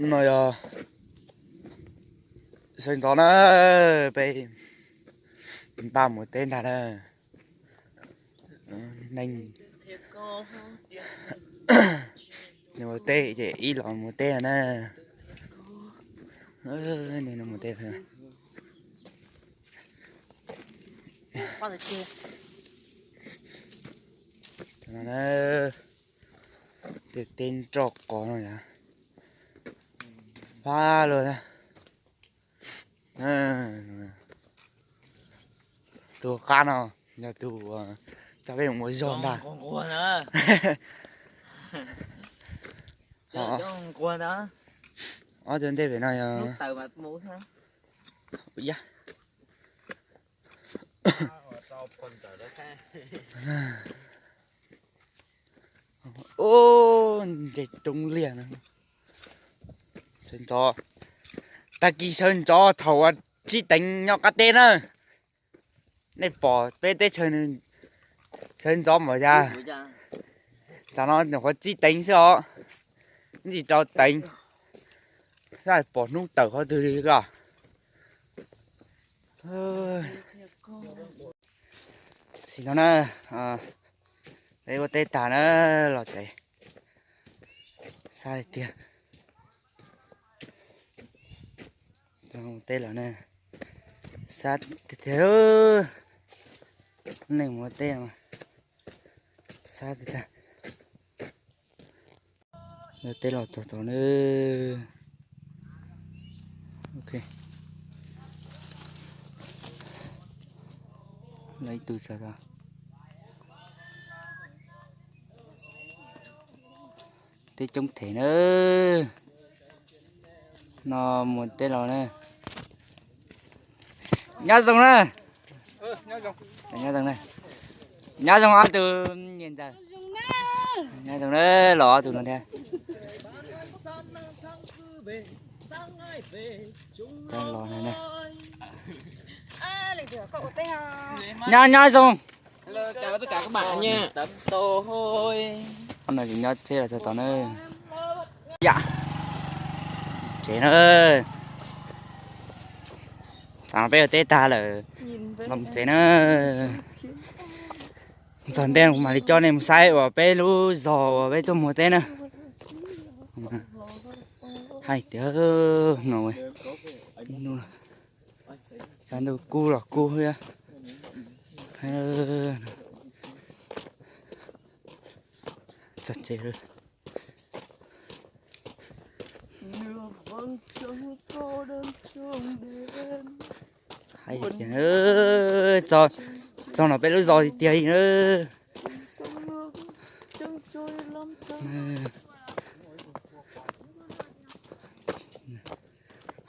No yog sawv ntxov na, peb npaj mus teb ntag na. Neeg, neeg mus teb ces ib los mus teb na. Neeg no mus teb. Tej teb nroj qos no yog pab luag. Tus qab no yog tus coj peb mus ua zog ntag. Ob tug ntej pem no yog ub, nce roob liaj no. Sawv ntxov, tag kis sawv ntxov thaum uas tsib teev nyob qab teb na. Nej pom peb teb chaws, sawv ntxov npaum cas? Tam no nyuam qhuav tsib teev xwb os, ib ntsis rau teev, pom hnub tawm qhov twg li ko. Tam sim no na, peb ua teb tag na, los tsev, xab tiag tiag. Teb los na, xab tiag tiag. Neeg mus ua teb, xab tiag tiag. Teb los txog tod na. Lawv ib tug txog tod. Teb coob them na. No mus teb los na. Nyob zoo na. Nyob zoo ob tug niam ntxawm. Nyob zoo na, los ob tug no thiab. Los na. Nyob, nyob zoo. Ob no ces nyob tsheb los txog tod na. Yam tsev na. Tsam no peb ua teb tag lawm, los mus tsev na. Txog ntej kuv mam li coj nej mus saib uas peb lub zos uas peb tuaj mus teb na. Hais tias no, tshav ntuj kub los kub thiab. Txog tsev lawm. Hais tias, txog no peb lub zos tiag tiag li na.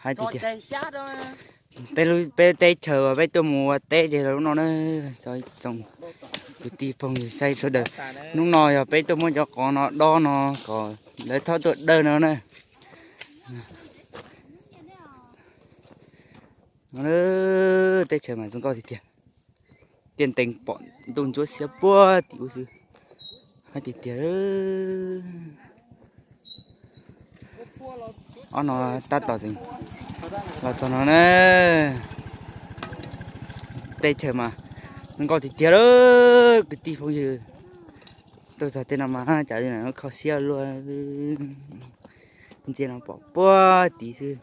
Hais tias, peb lub, peb teb chaws uas peb tuaj mus ua teb ces lub no na. Cov ib tsoom kwv tij phooj ywg saib sawv daws, hnub no yog peb tuaj muab cov qos no dob no kom lawv txhob tuaj dawj no na. Teb chaws mas zoo nkauj tiag tiag. Tiaj ntees pom ntuj ntsuab xiab puag tim ub xwb. Hais tiag tiag. Ob no tab tom los txog no na. Teb chaws mas zoo nkauj tiag tiag lawm kwv tij phooj ywg. Tuaj txog tej no mas cas kho siab luaj. Ntsia no pom puag tid xwb.